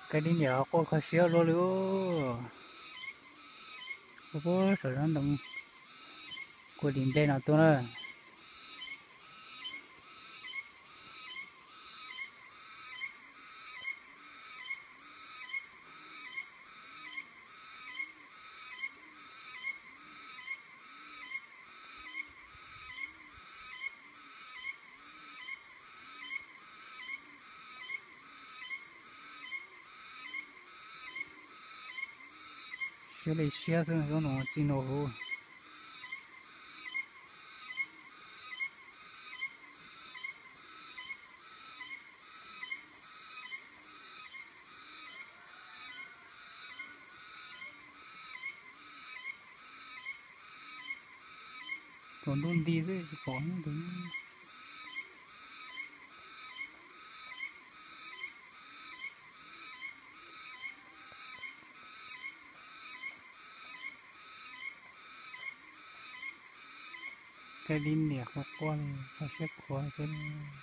Kav li niam ho quaj kho siab luaj li. Ub, saum zov ntoo kua dim nplej no tuaj na. Siab li siab xwb, zaub no txij ntua huv. Tsaus ntuj nti xwb tsis pom tus. Kav li niam qhuav quaj li, kho siab khuav xwb li.